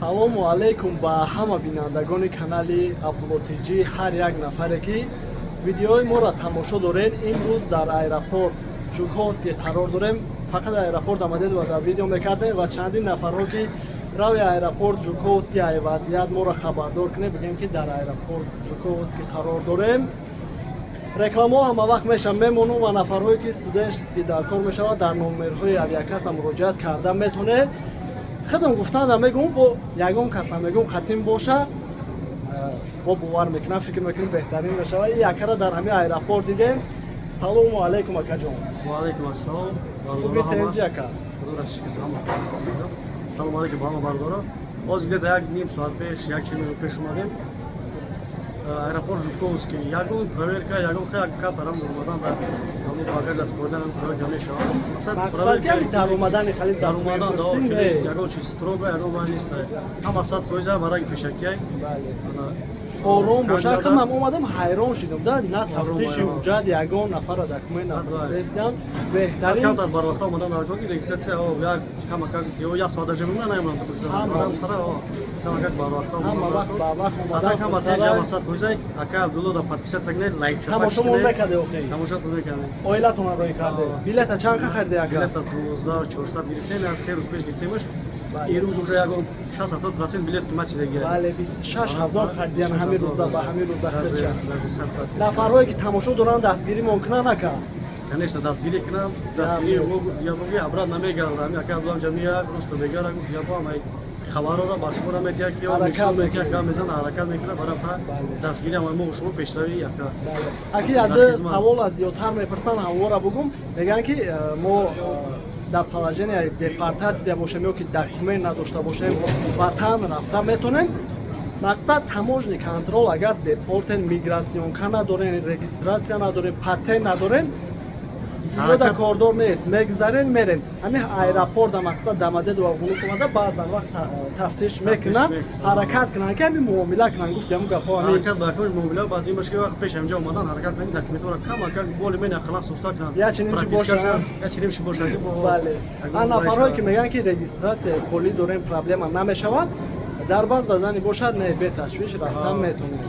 Салому алайкум ба ҳама бинандагони канали Абдуллотиҷӣ, ҳар як нафаре, ки видеои моро тамошо доред. Имрӯз дар аэропорт Жуковский қарор дорем. Фақат аэропорт омадед ва дар видео мекардем ва чандин нафарҳо, ки рави аэропорт Жуковский ай вазъият моро хабардор кунед. Бигем, ки дар аэропорт Жуковский қарор дорем. Рекламаҳо ҳама вақт меша мемонум ва нафарҳое, ки студенческий дар кор мешавад, дар номерҳои авиакасса муроҷиат карда метонед. Худам гуфтанда мегӯм, бо ягон каса мегӯм, қатим боша, бо бовар мекунам, фикр мекунам, беҳтарин мешавад. И якара дар ҳамин аэропорт дидем. Салому алайкум, акаҷон. Ваалайкум ассалом. Хуби, тенҷи, ака? Худоро шукр. Салому алайкум ба ҳама бародаро. Ҳозир где-то як ним соат пеш, як 40 минут пеш омадем аэропорт Жуковский. Ягон проверка, ягон як катарам омадан дар ҳамон багаж аспоридан проверка мешавад. Мақсад ки ҳами даромадани хали. Даромадан ягон чиз строго, ягон вай нест. Ҳама 100% вараги пешакиай. Ором бошад. Худам омадам, ҳайрон шидам да, на тафтиши ҳуҷҷат, ягон нафара документ напурсидам. Беҳтарин. Камтар барвақта омадан дар ҷоги регистрация як камакак як соат даже мемона, наемонам. Камакак барвақта. Ҳама вақт ба вақт омадан ҳама тез, ҳама 100%. Ака Абдулло да подписаться кунед, лайк. Тамошомон мекарде охи? Тамошотон мекардем. Оилатонро рӯй карде. Билета чанд қа хариде, ака? Билета 12 400 гирифтем, як 3 рӯз пеш гирифтемаш. Ирӯз уже ягон 60-70% билет қимат чизе гирад. Бале, 26 000 харидиян ҳамин рӯза, ба ҳамин рӯза хича. Нафарҳое, ки тамошо доранд, дастгиримон кунанд, ака? Конечно, дастгирӣ кунам. Дастгирии мо, гуфт, гапо обрат намегардам. Ҳами ака Абдуллам ҷамия просто мегара, гуфт, гапо ҳамаи хабарҳоро ба шуморо метиҳад, ки нишон метиҳад, гап мезанад, ҳаракат мекунад барои дастгирӣ ҳамаи мо, шумо, пешравӣ, ака. Аки, яде савол аз зиёдтар мепурсанд, ҳамвора бугум. Мегӯянд, ки мо дар положение депортация бошем ё ки документ надошта бошем, ватан рафта метонем? Мақсад, таможенный контроль, агар депортен, миграционка надорен, регистрация надорен, патент надорен, зиёда кордор нест, мегзарен, мерен. Ҳамин аэропорта, мақсад, Домодедово, Внуковада баъзан вақт тафтиш мекунанд. Ҳаракат кунанд, ки ҳамин муомила кунанд, гуфти ҳамун гапҳо. Ҳаракат ба кор муомила. Баъд ин бошки вақт пеш ҳамҷа омадан, ҳаракат кунанд, документҳоро камакак более-менее ақаллан соста кунанд. Я чунин чи боша. Я чунин чи боша. Бале, а нафарҳое, ки мегӯянд, ки регистрация холӣ дорем, проблема намешавад, дар банд задани бошад, не, беташвиш рафтан метонем.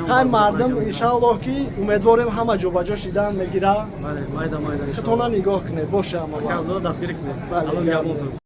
Хай, мардум, иншааллоҳ, ки умедворем, ҳама ҷобаҷо шидан мегира. Худтона нигоҳ кунед, боша. Дастгирӣ кунед.